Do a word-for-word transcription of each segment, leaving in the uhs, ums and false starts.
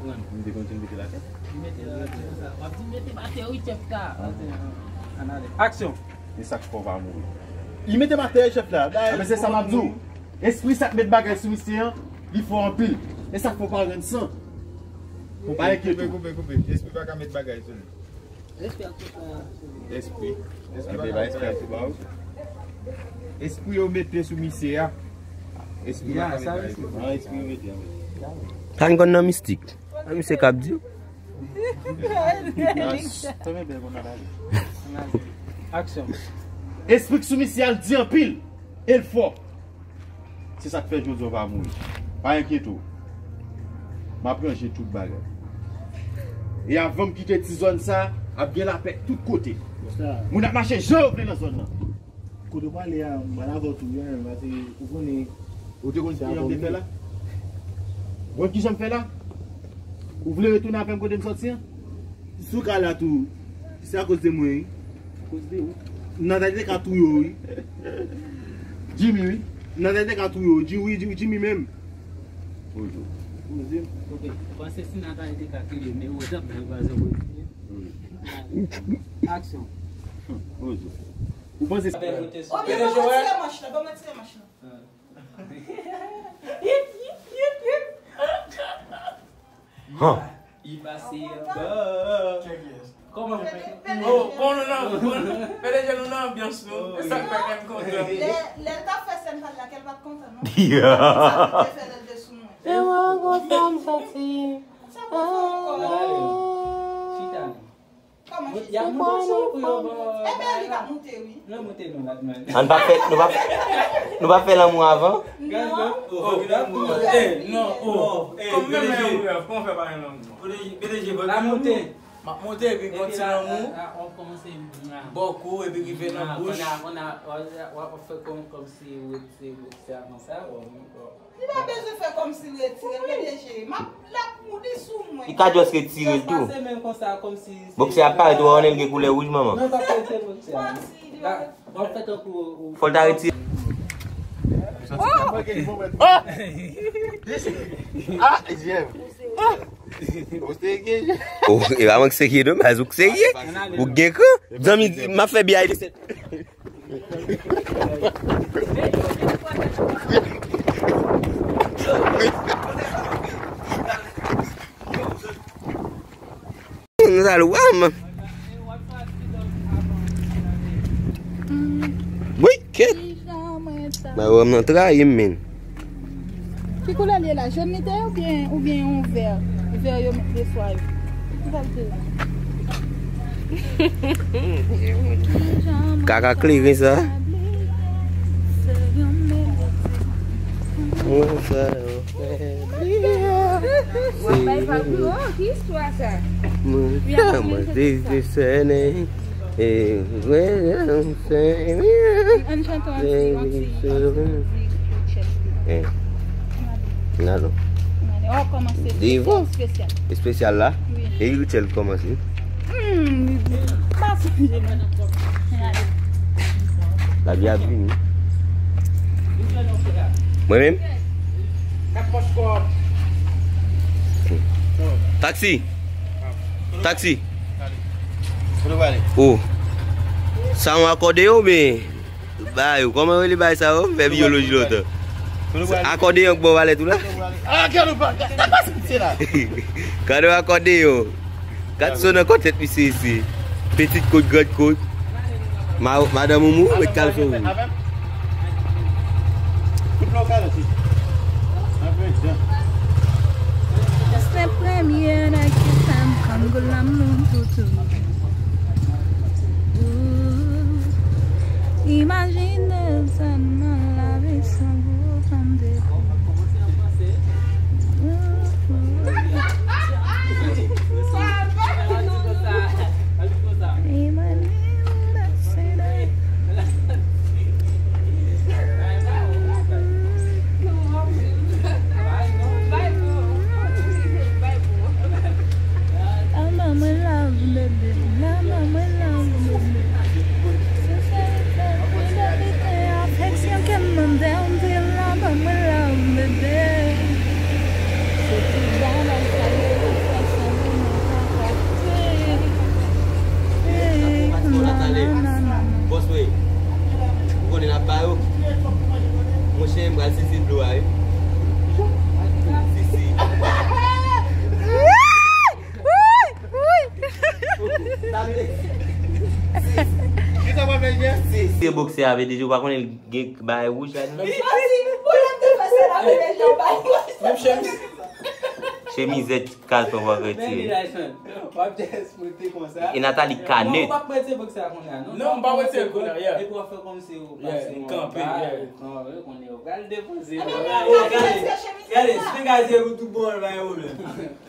pran. M te konn di m mete l atè. Li mete l atè konsa. W ap di mete m atè wi, chèf la. Ann ale. Aksyon. E sa k fè w pa mouri. Li mete m atè, chèf la. A, men se sa m ap di w. Espri sa k met bagay sou misye an, li fò anpil. E sa k fè w pa rann san. Pa enkyete w. Koupe, koupe, koupe. Espri pa ka met bagay sou li. Espri ap tout sa. Espri. Espri pa ka met bagay sou li. Espri yo mete sou misye a. Espri pa ka met bagay sou li. An, espri yo mete, an. Sa n konn nan mistik. Sa misye k ap di w. Aksyon. Espri k sou misye a, l di anpil. E l fò. Se sa k fè jodi a w pa mouri. Pa enkyete w. M ap ranje tout bagay. E avan m kite ti zòn sa, ap gen lapè tout kote. Moun ap mache jan yo vle nan zòn nan. Kote w prale a, m pral avè w tou, wi, men, paske ou konnen. Ou te konn kijan m te fè la? Ou konn kijan m fè la? Ou vle retounen avè m kote m sòti an? Si w ka la tou, se akoz de mwen, wi. Akoz de ou? Nathalie te ka touye w, wi. Jimmy, wi. Nathalie te ka touye w, Ji-, wi, Ji-, Jimmy menm. Bonjou. Bonjou. Ok. Ou panse si Nathalie te ka touye w, men ou t ap byen kwaze w. Aksyon. Bonjou. Ou panse si... Obyen, ban mwen tire manch lan, ban mwen tire manch lan. Hàn. Li pase anba. Kòman? Oh, bon, nou nan, bon, P D G, nou nan anbyans nou. Sa k fè kè m kontan. Lè, lè l t ap fè sèn pa l la, kè l pa t kontan, non? Sa l te fè lè l te sou mwen. E mwen konsa m santi. Sa konsa ankò. Chita nou. Kòman chita? Y ap moute sou pou yo ba. Ebyen, li pa moute, wi. Nou moute nou la, man. Ann pa fè, nou pa, nou pa fè lanmou avan? Non. Oh, oh, eh, non, oh. Kòm menm, kòman fè pa gen lanmou? P D G, P D G, pa gen lanmou. M ap moute, epi gon ti lanmou. Bò kou, epi rive nan bouch. Kòm, kòm, w ap fè kòm, kòm si ou se, ou se avan sa, ou Li pa bezwen fè kòmsi retire, P D G. M ap, l ap mouri sou mwen. Li ka just retire l tou. Just pase men konsa, kòmsi se... Bòksè a parèt, ou wè, li gen koulè wouj, manman. Non, pa fè retire bòksè a. Kòmsi li pa... W ap fè tankou ou... Fò l ta retire. Oh! Ah! J M. Ou serye? Oh, e pa mwen k serye, non, baz, ou k serye. Ou gen kran. Zanmi, m ap fè B I D. Nou al wè, man. Wi, kèt. Mwen wè m nan trayi m, men. Ki koulè l ye la? Jòn li te ye oubyen, oubyen yon vè? Vè yo met defwa yo. Ki kalite? Kaka kleren sa. Mwen sa yo fè. Mwen bay pa kou. Oh, ki istwa sa? Mwen sa mwen te desène. Ann chante yon ti, yon ti, yon ti, yon ti Richard. N ale. N ale. Oh, kòmanse espesyal, espesyal. Espesyal la? Wi. E Richard kòmanse. Hmm, pa sonje non. N ale. Lavi ap vini. Mwen menm? Taxi. Taxi. Oh. Sa yon akòdeyon, men bay yo. Kòman yo rele bay sa yo? M fè biyoloji lontan. Akòdeyon k bò valè tou la? Ah, gade ou pa, gade, gade pase misye la. Gade yon akòdeyon. Gad sa nan kò tèt misye isi. Pitit kot, grand kot. Ma-, madanm ou mouri, ou met kalson wouj. Se premye nèg ki fè m konn gou lanmou toutou. Imajine sa nan lavi san gou fanm te kou. Mwen love bebe, mwen love bebe. Kisa w ap fè, Jeff? Se boksè a, vle di ou pa konnen l gen bagay wouj ladan l? Li pati, pou l ap te fè sa, l ap fè jan bay wouj. Menm chemiz. Chemizèt Carlton w ap retire. W ap just mete konsa. E Nathalie Canet. Non, w ap retire boksè a kounye a, non? Non, m pa retire l kounye a, yeah. Epi w ap fè kòmsi ou pase yon kanpe, yeah. Kanpe, kounye a, ou pral depoze. Gade, gade, si te gaze pou tout bon, l pa gen pwoblèm.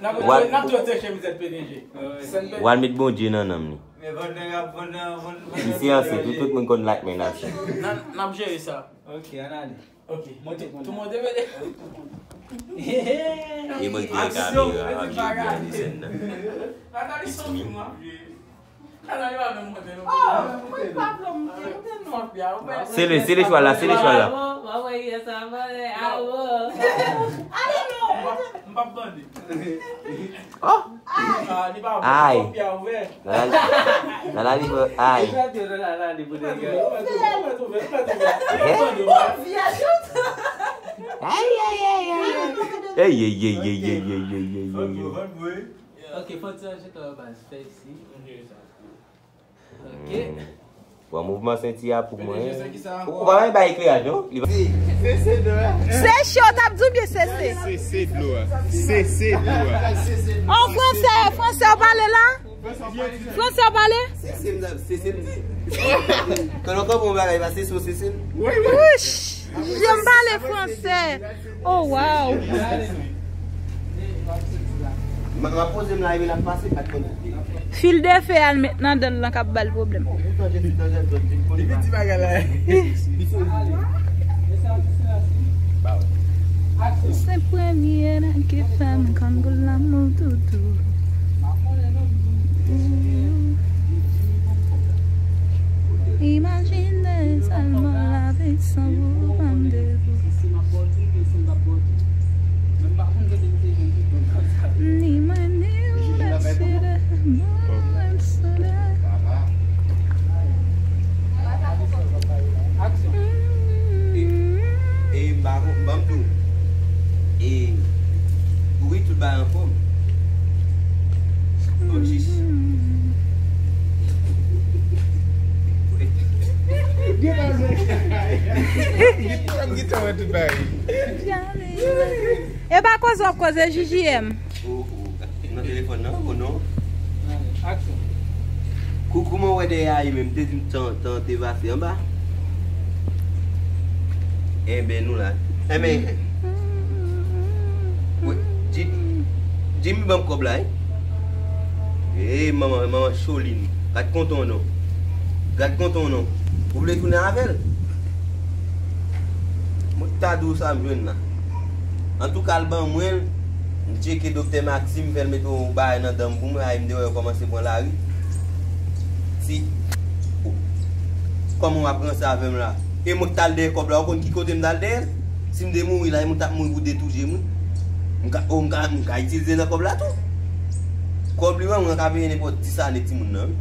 N ap, n ap tou retire chemizèt P D G. W al met Bondye nan nanm li. Men vòlè ap vòlè, vòlè. Li se ansent, wi, tout moun konn Lakmèn ansent. N ap, n ap jere sa. Ok, ann ale. Ok. Monte, tout moun te mele. E mwen ki gen kamera, ap jere sèn nan. It's me. Sele, sele chwal la, sele chwal la. Ale non. M p ap bande. Oh! Ay! Nana li, ay! Ay, ay, ay, ay, ay. Ey, ey, ey, ey. Ok, fò ti ranje kò yo baz. Fè isi. Ok. Bon, mouvman senti a pou mwen. Ou pa bay ekleraj, non? Li pa... Se cho, t ap di w byen sese. Sese dlo a. Sese dlo a. An fransè, fransè w pale la? Fransè w pale? Sese m di. Kan nou konprann yon bagay pa sese, sese m. Wouch! Jan m pale fransè. Oh, wow. M ap poze m la, epi l ap pase, pa t konn. Fil de fe a l met nan dan l lan k ap ba l pwoblèm. Depi ti bagay la. Se premye nèg ki fè m konn pou lanmou toutou. Imajine sèlman lavi san ou randevou. Ni mwen, ni ou, mèsi de bon mwen sou de. E, e, m pa konn, ban m di w. E, wi, tout bagay anfòm. Bon, jis. Gen tan, gen tan, tout bagay. E pa koze w ap koze, J J M. Ou, ou, nan telefòn nan, ou non? Aksyon. Kou-, kouman w wè dèyè a ye menm? Te di m tan, tan te pase anba. Enben, nou la. Enben, wi, Jimmy, Jimmy ban m kòb la, wi. Ey, manman, manman Cholin. Gad kontan w non. Gad kontan w non. Ou vle tounen avè l? Mwen ta di w sa m jwenn la. Antouka, l ban mwen l. M tcheke doktè Maxime, fè l mete yon bagay nan dan m pou mwen, ay m te wè yo kòmanse pran lari. Si, kòman w ap ranse avè m la? E mwen k t al dèyè kòb la, ou konn ki kote m t al dèyè l? Si m te mouri la, e mwen t ap mouri pou de tou je m, wi. M ka, o, m ka, m ka itilize nan kòb la tou. Kòb li ban mwen an ka peye nenpòt dis ane timoun nan, wi.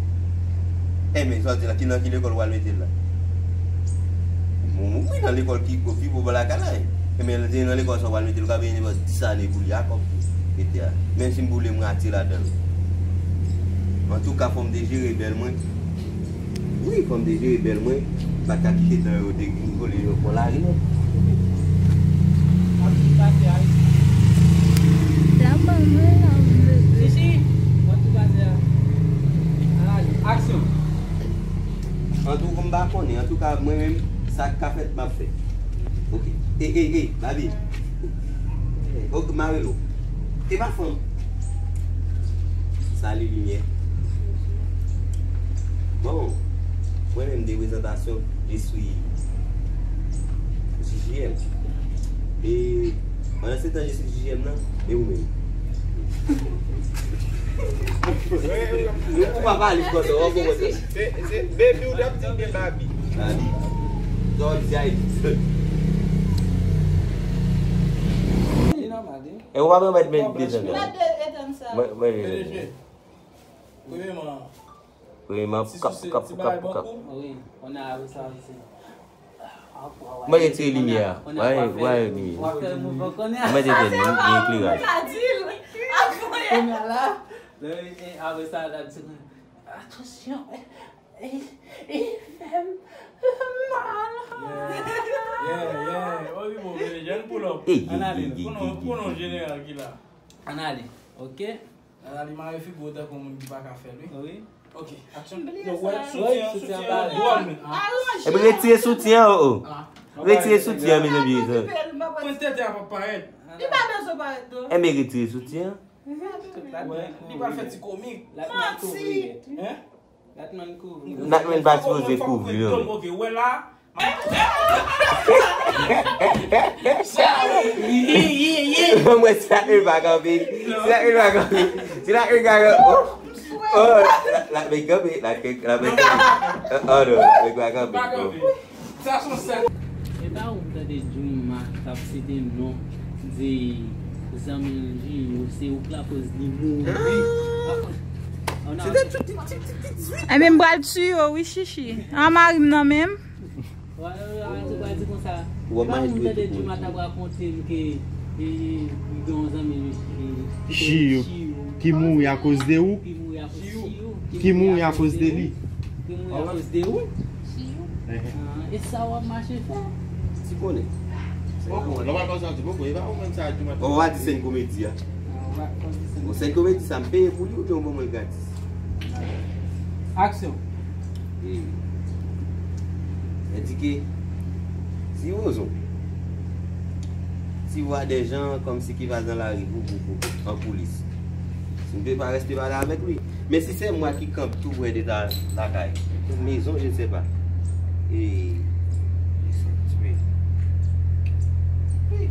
Enben, sa w di la, ki nan ki lekòl w al mete l la? Bon, wi, nan lekòl ki, ki pi bò lakay la, wi. Enben, lè te nan lekòl sa w al mete l, ou ka peye nenpòt dis ane pou li a kòb mete a. Menm si m boule, m rate ladan l. Antouka, fò m te jere bèl mwen. Wi, fò m te jere bèl mwen. M pa t ka kite tan yo te vin vole yo pran lari, non. La ban mwen la, m vle. Chichi, mwen tou pase a. Ann ale. Aksyon. Antouka, m pa konnen. Antouka, mwen menm, sa k ka fèt, m ap fè. Ok. E, e, e, Babi. Ok, Marilo. E pa fanm. Sali limyè. Bon, mwen menm de prezantasyon, je suis, je suis J M. E pandan se tan je suis J M nan, e ou menm? Ou pa pale konsa, w ap konprann. Se, se baby ou t ap di oubyen Babi? Babi. Sa w ap di a, e di. Li nòmal, wi. E ou pa pèmèt men desann. Mwen, mwen, mwen, mwen. P D G. Premyèman, premyèman, si kap, sou kap, ti kap, bagay kap. Bòkò. Wi, on a avi sa, wi, se. Mwen retire limyè a. Mwen, mwen, mwen, mwen. Mwen te tande, gen ekleraj. Kounye a la, lè, e, apre sa, la, ti, Atansyon, e, e, e fè m mal. Yeah, yeah, yeah. Obi bon, vini, jèn pull up. Ann ale, konnen, konnen jeneral ki la. Ann ale, ok? Ann ale, mare figi w tankou moun ki pa ka fè l, wi. Wi. Ok, aksyon. Yo, wè, soutyen, soutyen an dwòl, men. Epi retire soutyen an, o, o. Retire soutyen an, mezanmi. Pwen tete a pa parèt. Li pa bezwen parèt, non. Enben retire soutyen an. Li pral fè ti komik. Manti. Natman kouvri. Natman pa sipoze kouvri, non. Ok, wè la. Mwen, si Natman pa kanpe. Si Natman pa kanpe. Si Natman pa kanpe. Oh, oh, la, la, men kanpe, la, la, men kanpe. Oh, non, men pa kanpe. Sa se yon sèl. E pa ou m tande Jouma t ap site non, di zanmi l Jiyou, se ou k lakoz li mouri. Ebyen, m pral tiye w, wi, Chichi. An mari m nan menm. Ou ap manje dwe tou. Ou ap manje dwe tou. Jouma t ap rakonte m ke, e, e, li gen yon zanmi li, e, Chiyou, ki mouri akoz de ou. Ki mouri akoz Chiyou. Ki mouri akoz de li. Ki mouri akoz de ou. Chiyou. Ah, e sa w ap mache fè? Ti konnen. Bon, bon, lè w al pase an ti poko, e pa ou menm sa Jouma. Bon, w a di sèn komedi a. Bon, sèn komedi sa, m peye pou li oubyen w ban mwen l gratis? Aksyon. E, endike, si Wozon, si vwa dè jan kòmsi ki va nan lari, pou, pou, pou, an koulis. Si m pe pa reste pale avèk li. Men si se mwen ki kanpe tou prè de ta, lakay, ou mezon, je ne sais pas. E, e sa, ti pe. Wi.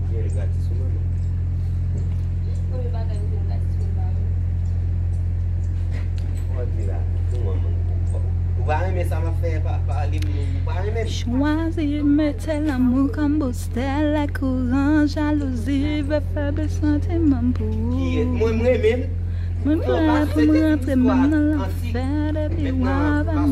Gen gratis ou mande. Premye bagay ou jwenn gratis pou m ba ou. Ou di la, pou mwen, ou pa renmen sa m ap fè, pa, pale m, ou pa renmen. Chwazi mete lanmou kòm boustè, lè kouran jalouzi vle fè ble santiman m pou ou. Kiyès? Mwen, m renmen l. Mwen prè pou m rantre menm nan lanfè depi w avè m.